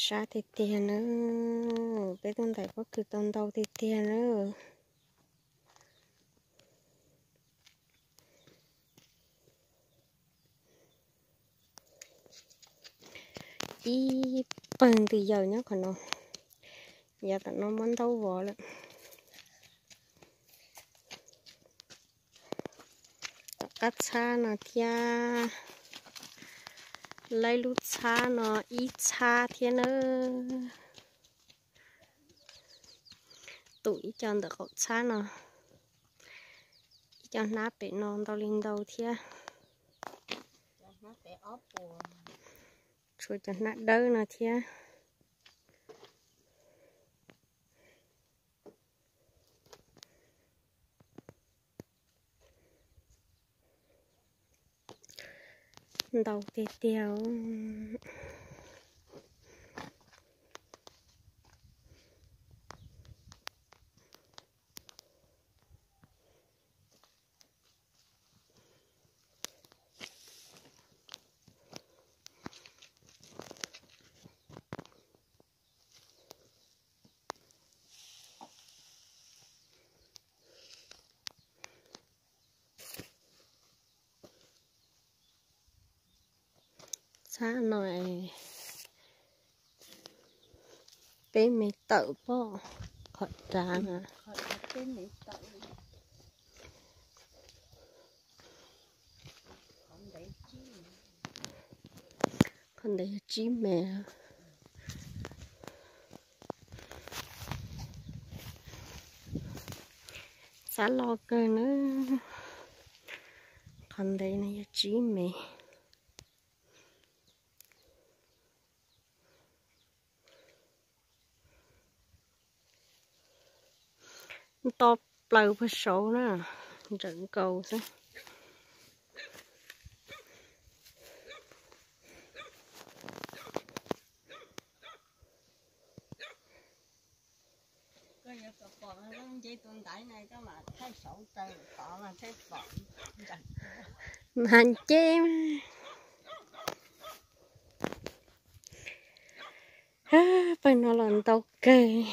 Sab tiag tiag na, peb tuaj ntais pob kws tau ntau tiag tiag na. Ib pawg ntws yaws nyob qhov no, yav tom no muab ntaub vov lawm. Tom qab txhab no thiab, laib lub txhab no ib txhab thiab nawb. Tum ib co ntawm qaum txhab no, ib co hnab pem no ntau li ntau thiab. Tshuav cov hnab dawb no thiab. Ntau tiag tiag. Txhab no peb me tawm pom qhov dav na. Qhov ntev yog tsib me. Txhab loj kawg na. Qhov ntev no yog tsib me. Nto plaws puag saud na, ntsawm nkaus xwb. Mas nce, pawg no los ntau kawg.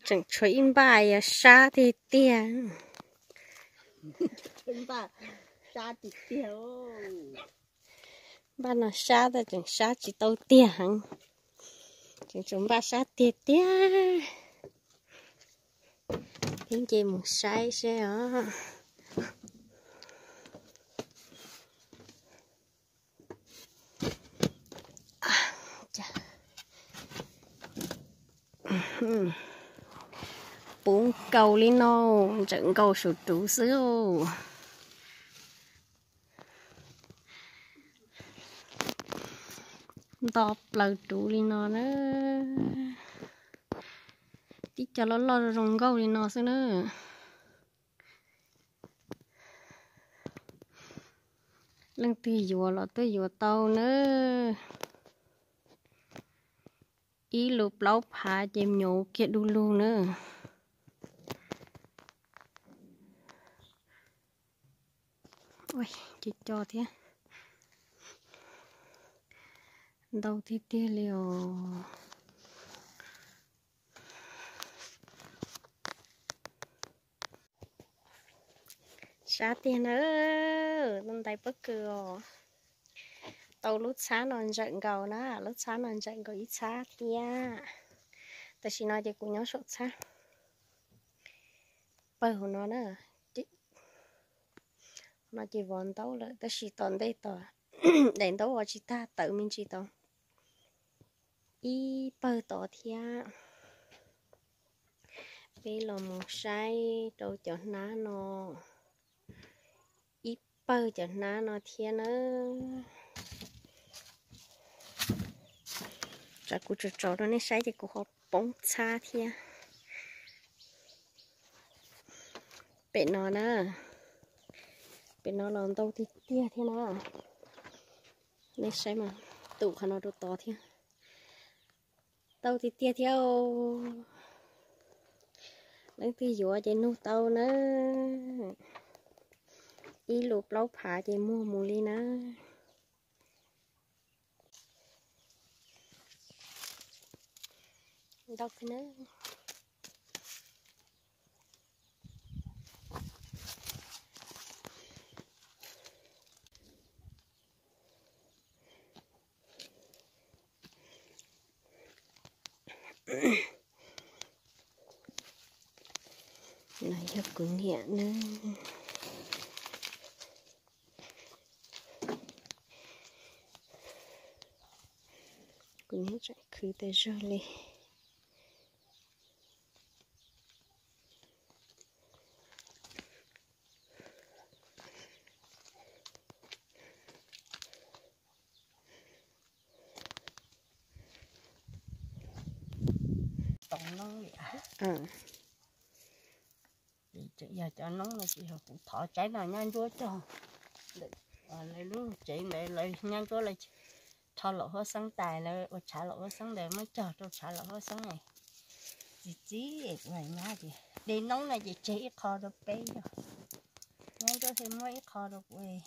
Tseem tshuav ib npaj yog sab tiag tiag. Npaj no sab tab tseem sab tsis tau tiag heev. Tseem tshuav npaj sab tiag tiag. Peb nce mus saib seb os. Puv nkaus li no, ntsawm nkaus saum ruv xwb. Nto plaws ruv li no na. Tib co loj loj zoo nkauj li no xwb na. Leej twg yuav los tuaj yuav tau na. Ib lus plaub phav ces nyuv kiag du lug na. Cov co thiab. Ntau tiag tiag li os. Sab tiag na, ntais pob kws os. Tau lub txhab no ntsawm nkaus na, lub txhab no ntsawm nkaus ib txhab thiab. Tam sim no ces kuv nyob saum txhab pawg hauv no na. No ces vov ntaub lawm tab sis tom ntej tod daim ntaub vov tsis tag, tawm me ntsis tod. Ib pawg tod thiab. Peb los mus saib rau cov hnab no. Ib pawg cov hnab no thiab na. Tsam kuv tso tso rau nej saib ces kuv ho poob txhab thiab. Pem no na, pem no los ntau tiag tiag thiab na. Nej saib mas, tum qhov no rau tod thiab. Tau tiag tiag thiab. Leej twg yuav ces nug tau na. Ib lus plaub phav ces muag mus li na. Ntau kawg na. No yog kuv niam na. Kuv niam tseem khwv tas zog li. Tau noob li. Ces tseem yog cov noob no ces yog kuv thov tsaib no nyab ntsuab cog ntawm lawv lub tsev ntawd, lawv nyab ntsuab lawv rho laum huab xeeb tas, lawv ua tshav laum huab xeeb ntawd muab cog rau tshav laum huab xeeb. Txiv txiv kuv hais nyab tias de noob no ces tseg ib qho rau peb yog, nyab ntsuab thiaj muab ib qho rau kuv.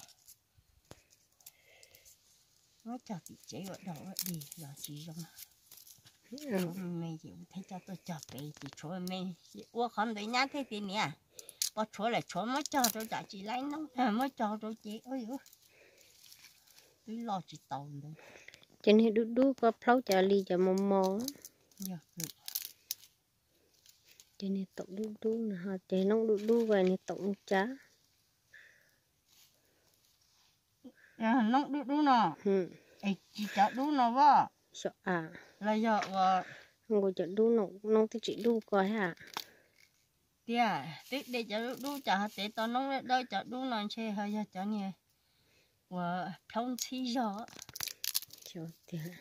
Muab cog tim tsev ua dog ua dig los tsis zoo. Me me ces kuv thiaj coj tuaj cog pem ces tshuav me, ua qhov ntawd nyab thiaj tias niam, pos tshuav lawm tshuav muab cog rau tsam tsis laib noob, muab cog rau ces twb loj tsis tau ntawd. Ces niag dub dub ko plhaub cov li cov mos mos. Ces niag taum dub dub no, ces noob dub dub ko niag taum mus cas. Noob dub dub no, es tsis cov dub no voj. Xyov a, los yog ua nkaus cov dub no, noob twb tsis dub ko thiab. Tiag, twb de cov dub dub, cov ho tev tau noob dawb dawb, cov dub no ntshe ho yog cov niag uas plhaub ntxhib zog. Tiag,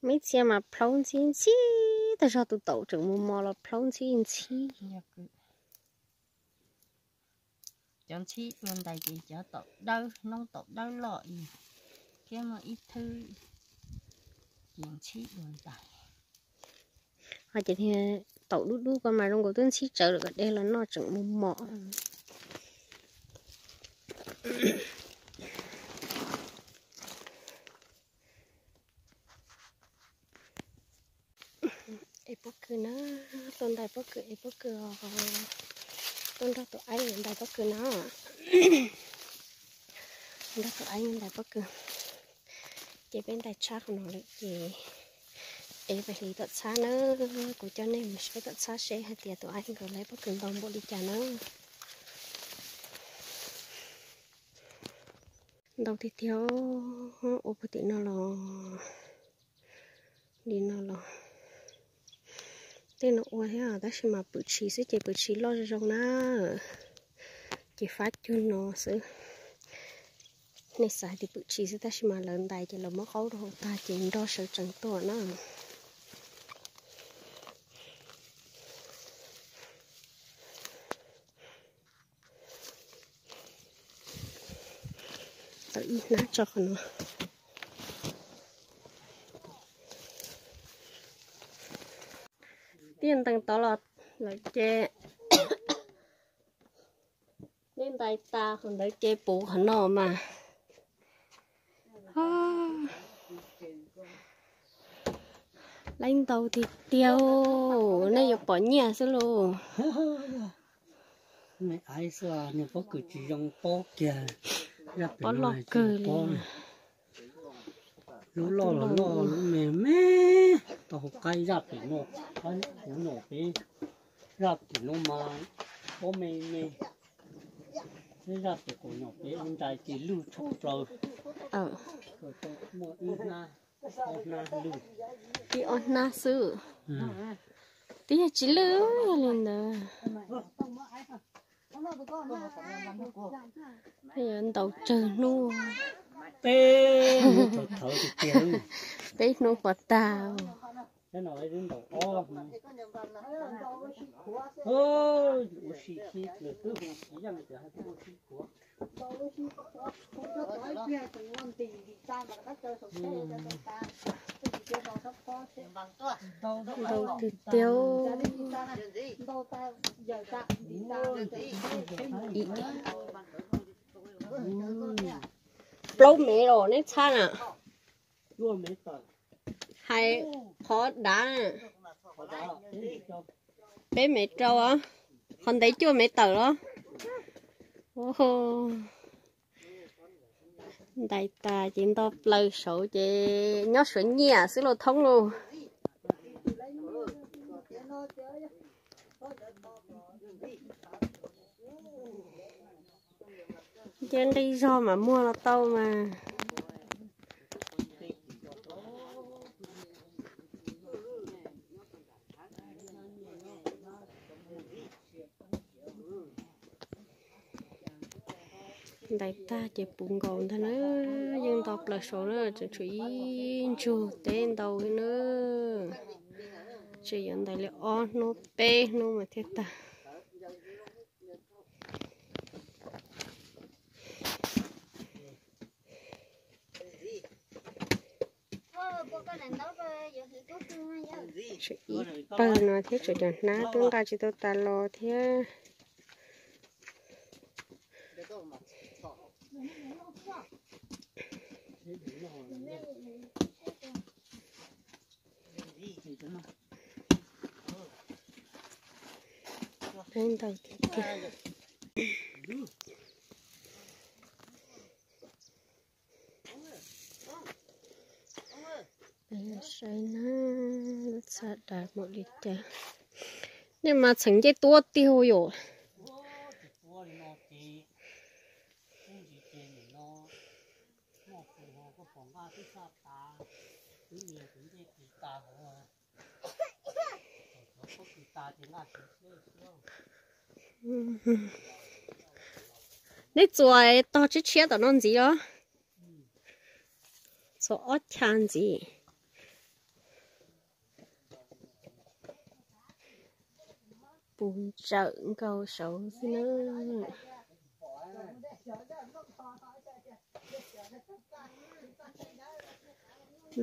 muaj ib txhia mas plhaub ntxhib ntxhib tag zog, tus taum tseem mos mos los plhaub ntxhib ntxhib. Cov ntxhib dua ntais ces cov taum dawb, noob taum dawb loj li, thiab muaj ib thwb ces ntxhib dua ntais. Ho ces niag taum dub dub ko mas zoo nkaus twb ntxhib tsawv lawm, kom de los noj tseem mos mos. Ev pob kws na, tuaj ntais pob kws, ev pob kws os. Tuaj nrog tus aib ntais pob kws na. Nrog tus aib ntais pob kws. Ces peb ntais tshab qhov no lawm ces ev pais hliv tom txhab na. Kuv coj nej mus saib tom txhab seb hais tias tus aib nkawd laib pob kws ntau npaum li cas na. Ntau tiag tiag, ua puag tim no los, li no los. Tej no ua thiab tab sis mas pwm tshis xwb ces pwm tshis loj zoo zoo na. Ces fab cuag no xwb. Nej xav hais tias pwm tshis xwb tab sis mas lawv ntais ces lawv muab qaub rau hauv tag ces nrog sawv tsees tuaj na. Tau ib hnab tso qhov no. Tiaj ntees tod los lawm ces nej ntais tas qhov ntawd ces puv qhov no mas. Laib ntau tiag tiag, nej yuav pom nyiaj xwb lauj. Nws pob kws tsis zoo pob kiag, pob loj kawg li. Lub loj los loj, lub me me, tau hauv qaib zaj pem no, qaib kuv nyom pem, zaj pem no mas pob me me, zaj pem kuv nyom pem ua ntais ces lwj tshaj plaws. Muaj ib hnab, ob hnab lwj. Ib ob hnab xwb. Twb yog tsis lwj yog li ntawd. Yuav ntaus tsawg hnub. Peb hnub thawv thawv tiag tiag. Peb hnub puas tag. Ntau tiag tiag. Plaub mev los neb txhab na. Hais qhov dav peb mev rau, qhov ntev cuaj mev tawm los. Ntais tas ces nto plaws saud ces nyob suav nyiaj xwb los thoob lauj. Nce nqi zog mas muag los tau mas. Ntais tag ces puv nkaus ntag na, yeej nto plaws saud na, tseem tshuav ib ntsug teb ntau li na. Tseem yuav ntais li ob hnub peb hnub mas thiaj tag. Ib pawg no thiab tseem cov hnab twb nqa tsis tau tas los thiab. Peb ntau tiag tiag. Peb saib na, lub txha dav npaum li cas. Nej mas txheem ncej tuab tiag yom. Neb txuas tog tshiab tshiab tom no ntxiv os. Txuas ob chav ntxiv. Puv ntsawm nkaus saud xwb na.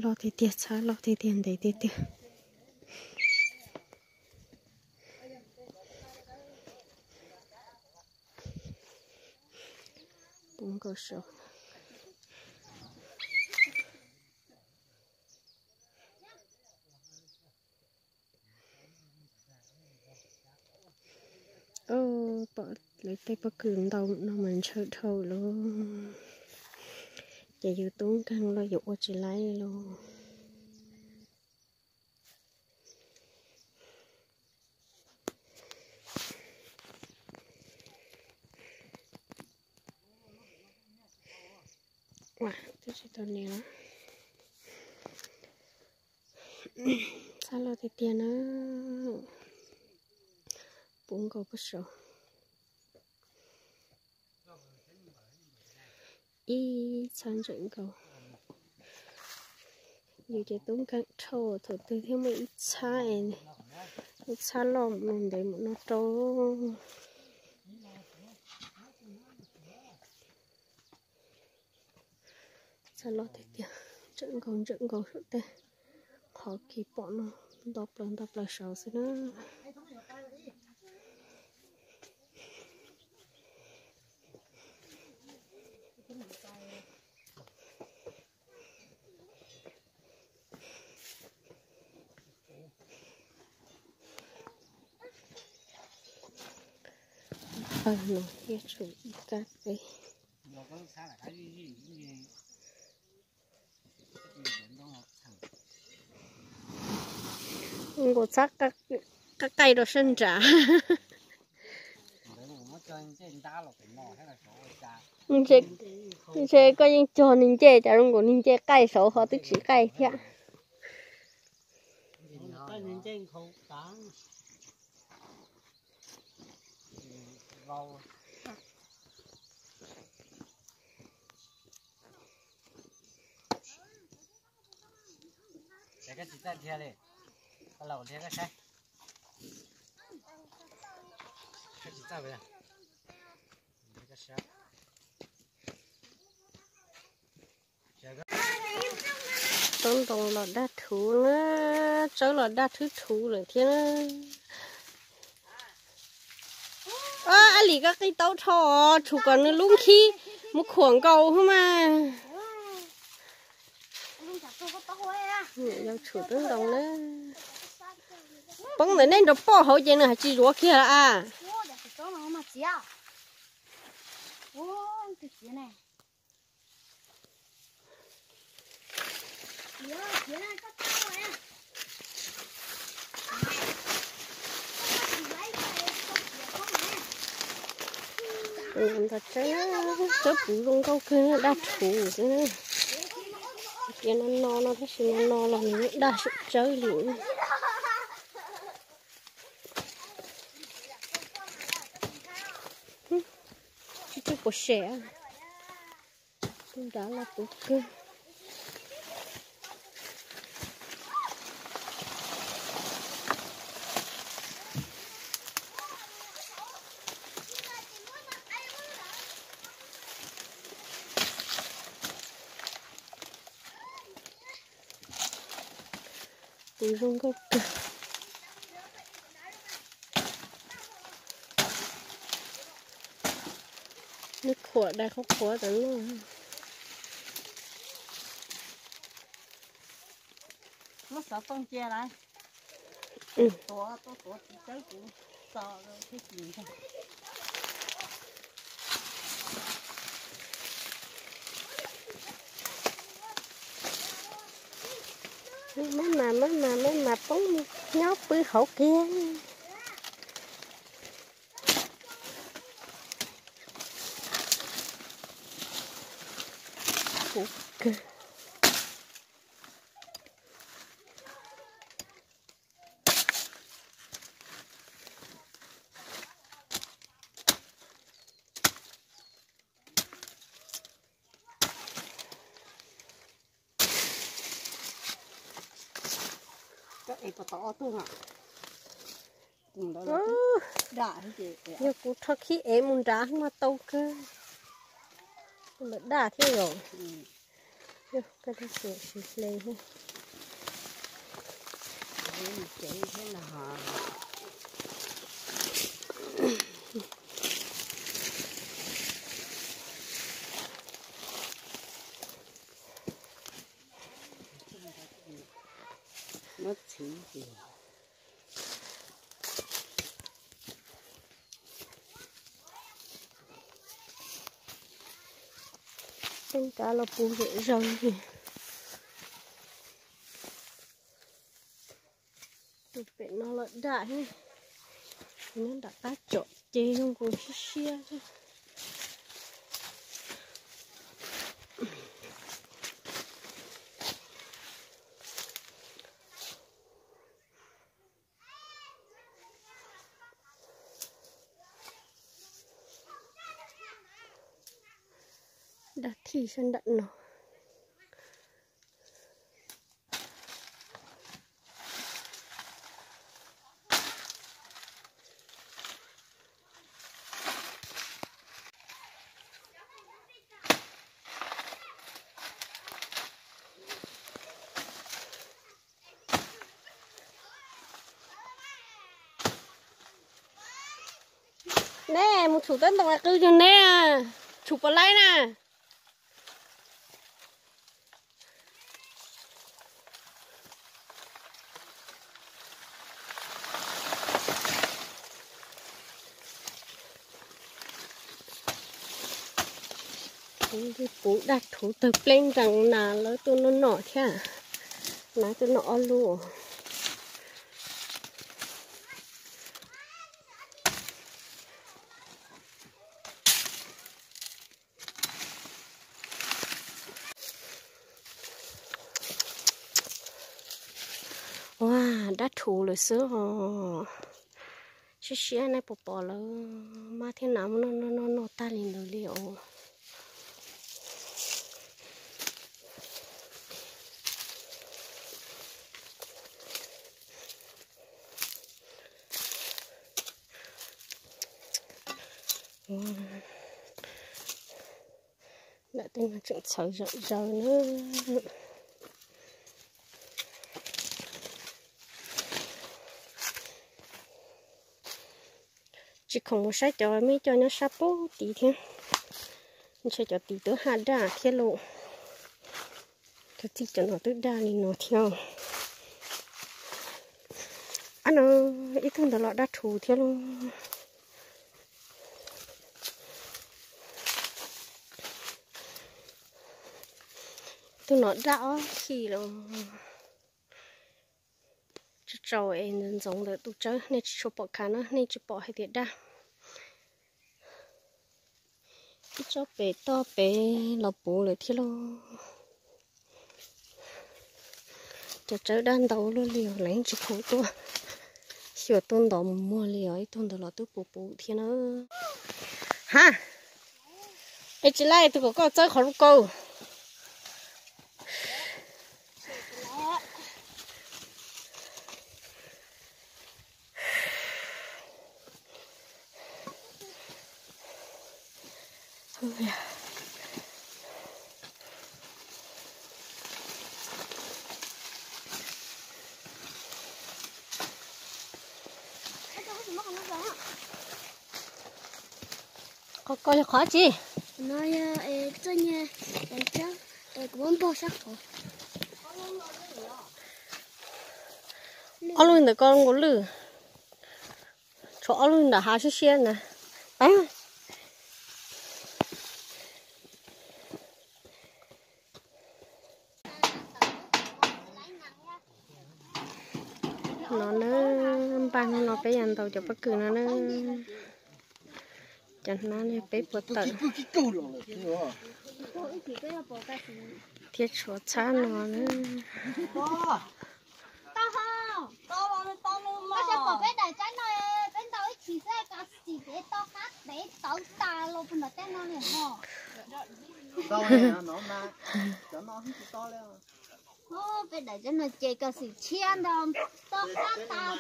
Loj tiag tiag, txhab loj tiag tiag, ntev tiag tiag. Puv nkaus saud. Pom lawv tej pob kws ntau no mas ntshaw dhau lawm. Ces yus tub nkeeg los yus ua tsis laib lauj. Ua, twb tsis tau nias. Txhab loj tiag tiag na. Puv nkaus puag saud. Ib txhab ntsawm nkaus. Yus ces tub nkeeg dhau, thaum twg thiaj muaj ib txhab, ib txhab loj mus no ntev mus no rau. Txhab loj tiag tiag, ntsawm nkaus ntsawm nkaus saum tej. Qhov kis pom no nto plaws nto plaws saud xwb na. Pawg no thiaj tshuav ib kab teb. Nkaus txhab qab qaij rau sab nrad. Ntshe koj yeej cog nws ncej, cas zoo nkaus nws ncej qaij saud ho twb tsis qaij thiab. Tsob ntoo los daj thuv na, tsawb los daj thwb thuv lawm thiab na. Ab Lis, koj qi taub rho, tshum kom nws lub nkhib mus khuam nkaus hub mas. Yog tshum tub ntoo na. Poob ntawm nej nrog poj hauv ces nws hais tsis zuav kiag a. Ntau tsawb, tsawb puv zoo nkauj kawg, daj rhuv xwb. Tias no no no tab sis no no los nws yeej daj tsawb li. Tsis twb puas sem, tus nrad los puv kawg. Puv zoo nkauj kawg. Nws khuam dais qhuav qhuav tas no. Muab xov tooj cia lawm. Tuav, tuav, tuav tsis tsawb kuv txo thiab. Maj mam, maj mam, maj mam poob nyob pw hauv kiag. Puv kawg. Yog kuv rho khib ev mus nrad mas tau kawg. Lawm daj thiab yom. Yog koj tab sis hle thiab. Tej nrad los puv zom zaws li. Tus pem no los daj thiab. Nyob nram qab tsom ces zoo nkaus siab siab thiab. Daj thij sab nram no. Nej mus tshum tawb ntoo qw yog neb, tshum puas laib na. Puv daj rhuv tawg pleb nrees nas lawv tuaj noj noj thiab. Nas tuaj noj ob lub. Ua, dab rhuv lawm xwb os. Siab siab nej puas pom lawm, mab thiab nas muab noj noj noj noj tag li ntawd li os. Nram tej no tseem txhawv zom zaws na. Tsis khoom mus saib cov me coj nyob sab pub tid thiab. Ntshe cov tid twb haj daj thiab lauj. Cov txij cov no twb daj li no thiab. Ab no, ib tug ntawd los daj rhuv thiab lauj. Tus no daj ob khi los. Tsaus tsaus es ntxoov ntxoov ntawm tus tsawb, nej tsis tshua pom khav na, nej tsis pom hais tias daj. Ib tsob pem toj pem los puv lawm thiab lauj. Cov tsawb daj ntau luaj li os, lawv yeej tsis khoom tuaj xyuas tuaj ntov mus muag li os, ib tug ntawd los twb puv puv thiab na. Ha, es tsis laij tus kom koj txawb qhov lub kaus. Qhov ko yog qhov tsi? No yog txoj nyag, kuv muab npog sab qhov. Ob lub ntawm ko nkaus lwj, tshuav ob lub nram hav siab siab na. No na, npaj hnub no peb yuav ntaus cov pob kws no na. Cov hnab ne peb puas tawm thiab tshuav txhab no na. Peb daim tsab no, peb ntaus ib chim xwb, koj sim peb toj qab peb tauv tas los puag nram tej no li ho. Peb daim tsab no ces koj sim tshiab ntau, toj qab tas.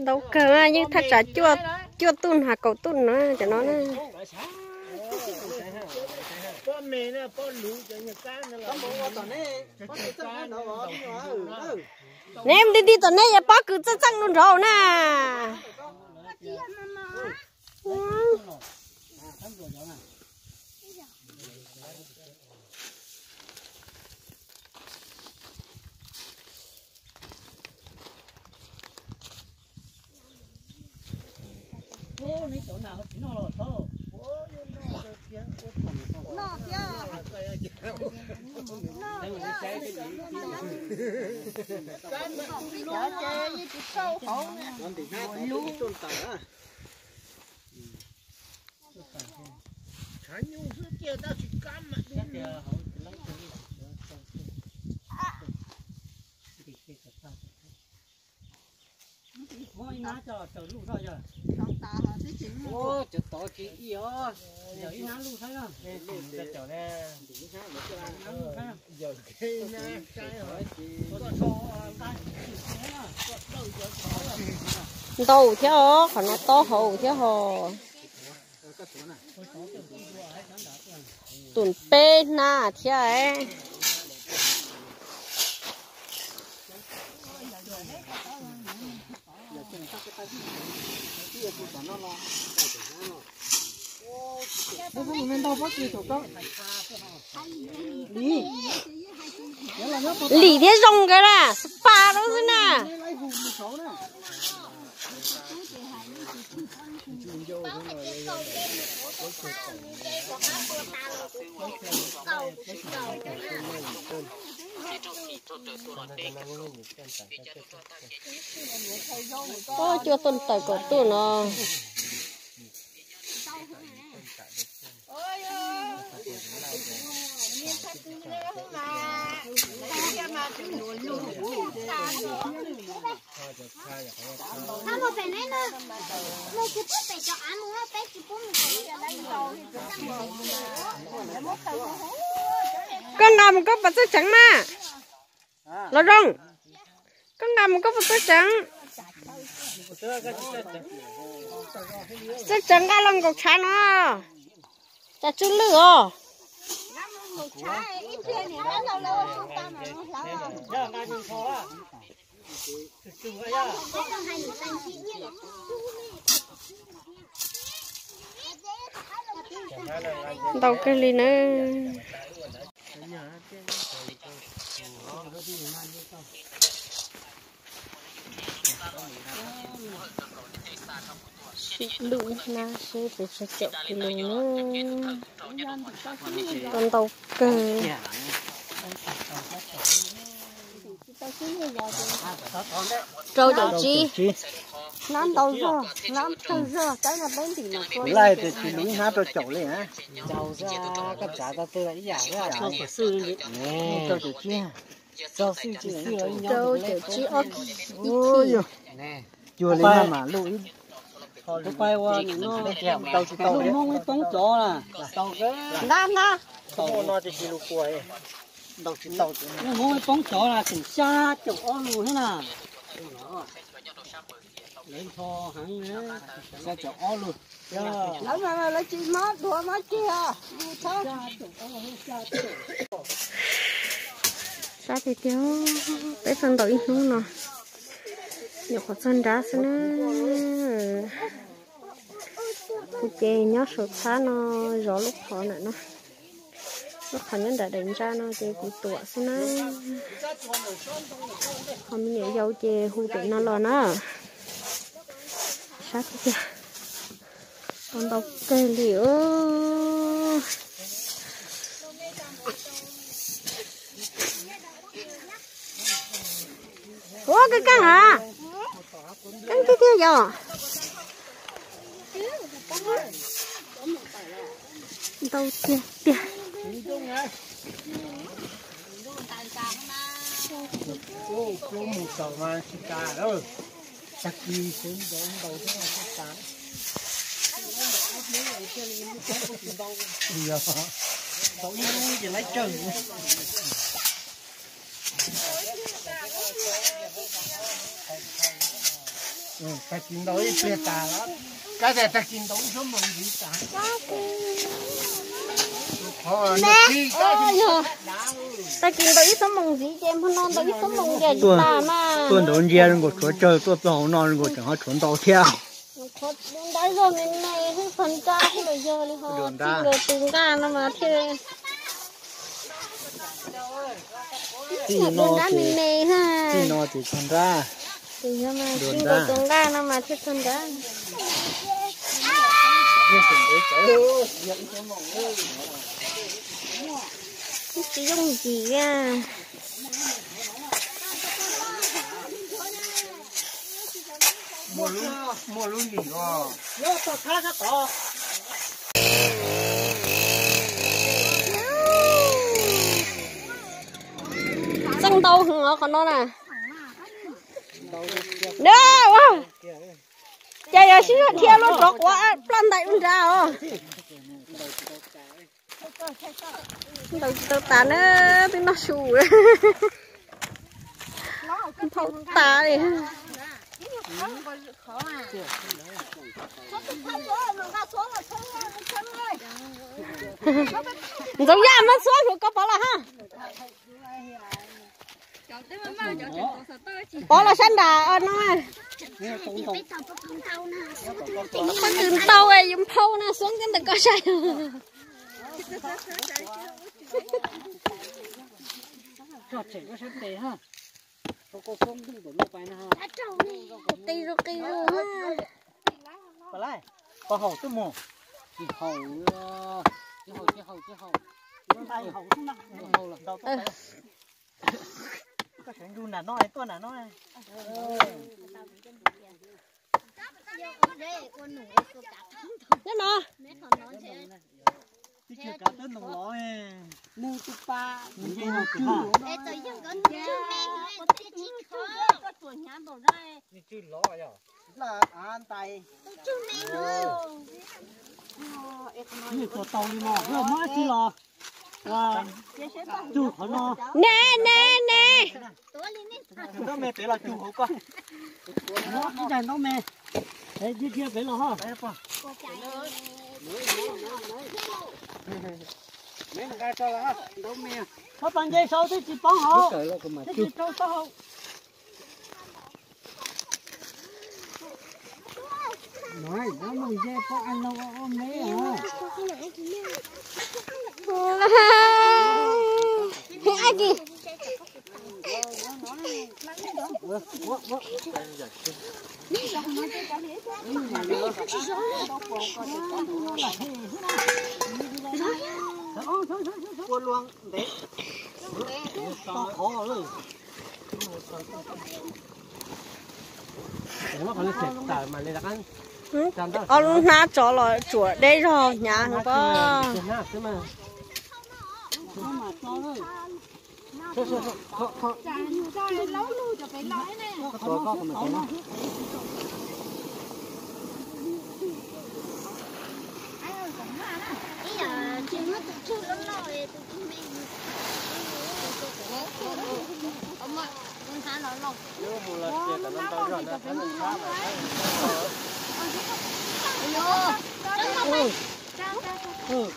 Ntau kawg, yeej thaj tsam cuaj tuj na, kaum tuj na cov no na. Neb nti nti tom neb yuav pob kws txawj txeej no nraud na. Ntau thiab os, qhov no tob hauv thiab hos. Tus peb hnab thiab. Lim thiab zoo nkawd na, spa lawm xwb na. Cua tuaj tawm kom tuaj no. Koj nqa mus koj puas txawj tseev mas? Los zoo, koj nqa mus koj puas txawj tseev? Txawj tseev nqa los nkaum tshav no, tsam tsw lwj os. Ntau kawg li na. Sim lub hnab seb puas tsawg caum kis lus na. Tau ntau kawg. Rau caum tsib. Hnab ntau zog, hnab tsawg zog, tab no peb ntim no. Kuv laij tias tsis lub hnab rau caum li na. Koj tsav tau twg los ib yam xwb. Rau caum tsib. Rau caum tsib ob kis ib kis. Cuag li no mas luj ib. Tus pais ua nim no, luj Hmoob ib poob cov na. Hnab, hnab. Hnab Hmoob ib poob cov na tseem xya caum ob lus thiab na. Lawv nrho heev na, xya caum ob lus. Lawv mas lawv tsis mob dhuav mob ceg os. Sab tiag tiag, peb tau ntaus ib hnub no, nyuam qhuav txog nrab xwb na. Kuv ces nyob saum txhab no, zov lub qhov ntawm no, lub qhov nyob nram daim ntsa no ces kuv tuam xwb na. Ho me nyuam yaus ces hu pem no los na. Sab tiag tiag, tau ntau kawg li os. Ua kawg keej hos, keej tiag tiag yom. Ntau tiag tiag. Tag kis ntaus ib pliag tas, kab tias tag kis ntaus ib xuab moos ntxiv tas. Tag kis ntaus ib xuab moos ntxiv ces hmo no ntaus ib xuab moos ces tas mas. Tuaj ntaus ntsia zoo nkaus tshuav tsawg, tuaj txog hauv no zoo nkaus tseem ho tshuav ntau thiab. Ntau zog me me xwb, txog nrab xwb los yog li ho txij nkawd tus nqaj no mas thiaj Txij no, txij no ces txog nrab. Txij nkawd tus nqaj no mas thiaj txog nrab. Tsis yooj yim. Txeej ntau heev os qhov no na. Cas yog sib zog dhia luaj tsov quav ploj ntais ub nrad os. Ntaus tsis tau tas na, twb noj su. Nphau tas li. Ntxoov Yaj muab txhuab hluas koj pov los ha. Pov los sab nram no. Pob kws ntau yuav nphau na, xuab kiag ntawm koj saib. Qis zus qis zus. Pov haum twb mus. Tsis haum, tsis haum, tsis haum, tsis haum. Koj sawv ntsug nram no, tuaj nram no. Nyob no. Twb tsis kav teb noos los. Nws tus pa. Nws tsw lov yog. Nws tuag tau li no, muab tsis los. Tsug qhov no. Ne, ne, ne. Ntaub me pem los tsug hauv koj. Muab ib daig ntaub me. Dhia dhia pem los ho. Ntaub me. Koj pas nce saud twb tsis poob hauv, twb tsis rau taub hau. Ua luag ntev. Tau qhov lawm. Ob lub hnab tsov los tsuam deb zog hnyav heev pob.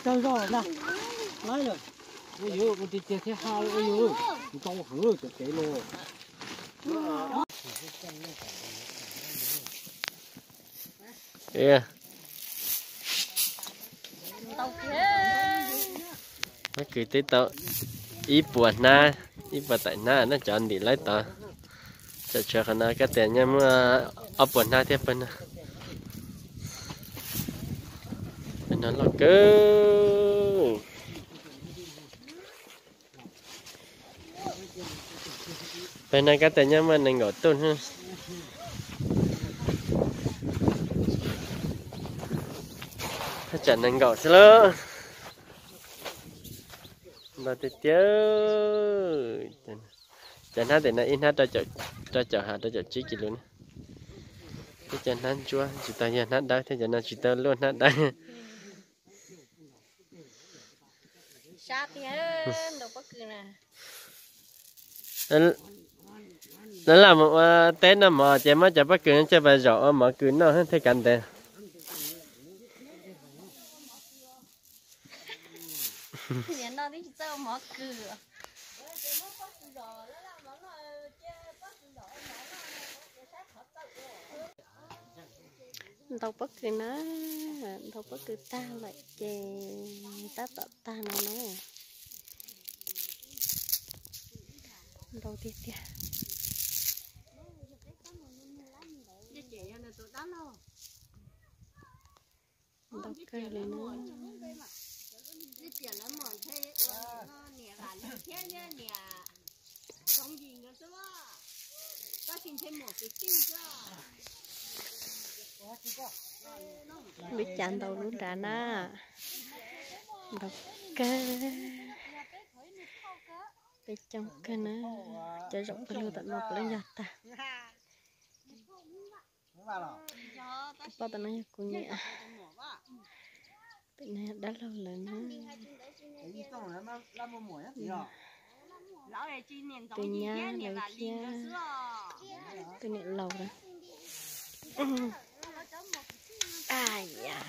Tawg zog na, laib lawm. Ua tiag tiag thiab ha, ntau heev cov kev no. Pob kws twb tau ib puas hnab, ib puas taim hnab na, cov ntim laib tod. Tsam tshuav qhov no kab tes nyob muaj ob puas hnab thiab pawg no. Pawg no loj kawg. Pawg no kab tes nyob muaj nees nkaum tuj. Tsam nees nkaum xwb lauj. Ntau tiag tiag. Cov hnab tes no ib hnab rau caum ha rau caum tsib kis lus na. Thiab cov hnab ntsuab tsis tau yog hnab dawb thiab, cov no tsis tau luaj hnab dawb. Lawv lam mus ua teb noj mov ces muab cov pob kws no coj pas zaum ua mov kws noj thiaj kav ntev. Ntau pob kws na, ntau pob kws tag lawm ces tab tom tag no na. Ntau tiag tiag. Ntau Kawg li na. Lub cav ntaus lub nrad na. Ntaus kawg. Peb coob kawg na. Cov zaum pawg lug tom no puav leej yog tag. Tus poj tom no yog kuv niam. Pem no yog dab laug lawv na. Tus nyab lawv thiab tus niam laus lawm. Ai ya.